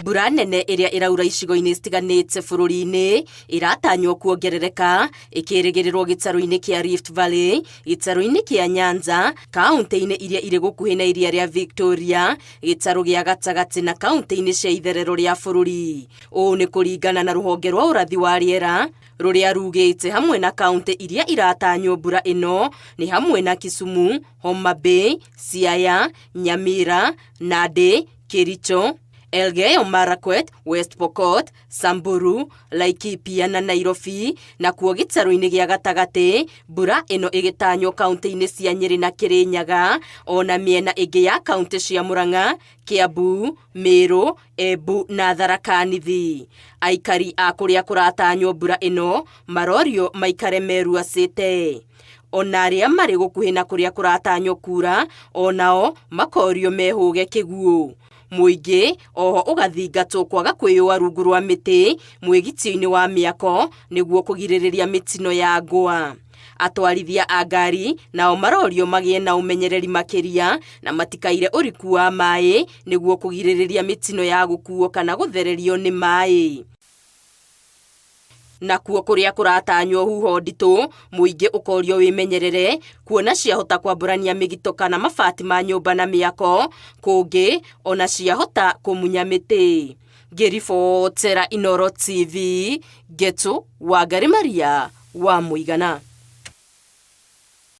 Mbura nene ĩrĩa ĩraura icigo-inĩ citiganĩte bũrũri-inĩ ĩratanywo kuongerereka ĩkĩrĩgĩrĩrwo gĩtarũ-inĩ kĩa Rift Valley, gĩtarũ-inĩ kĩa Nyanza, kauntĩ-inĩ iria irĩ gũkuhĩ na iria rĩa Victoria, gĩtarũ gĩa gatagatĩ na kauntĩ-inĩ cia itherero rĩa bũrũri. Ũũ nĩ kũringana na rũhonge rwa ũrathi wa rĩera rũrĩa rugĩte hamwe na kauntĩ iria iratanywo mbura ĩno nĩ hamwe na Kisumu, Homa Bay, Siaya, Nyamira, Nandi, Kericho, Elgeyo Marakwet, West Pokot, Samburu, Laikipia na Nairobi, nakuo gĩtarũ-inĩ gĩa gatagatĩ, mbura ĩno ĩgĩtanywo kauntĩ-inĩ cia Nyĩrĩ na Kĩrĩnyaga, ona mĩena ĩngĩ ya kauntĩ cia Murang'a, Kiambu, Meru, Embu na Tharaka Nithi. Aikari a kũrĩa kũratanywo mbura ĩno marorio maikare meruacĩte. Ona arĩa marĩ gũkuhĩ na kũrĩa kũratanywo kura onao makorio mehũge kĩguũ. Mũingĩ oho ũgathingatwo kwaga kwĩyũa rungu rwa mĩtĩ mwĩgitio-inĩ wa mĩako nĩguo kũgirĩrĩria mĩtino ya ngũa. Atwarithia a ngari nao marorio magĩe na ũmenyereri makĩria na matikaire ũriku wa maĩ nĩguo kũgirĩrĩria mĩtino ya gũkuo kana gũthererio nĩ maĩ. Nakuo kũrĩa kũratanywo huho nditũ, mũingĩ ũkorio wĩmenyerere kuona ciahota kwambũrania mĩgito kana mabati ma nyũmba na mĩako, kũngĩ ona ciahota kũmunya mĩtĩ. Ngĩribotera Inooro TV, Ngetu Wangari Maria wa Mũigana.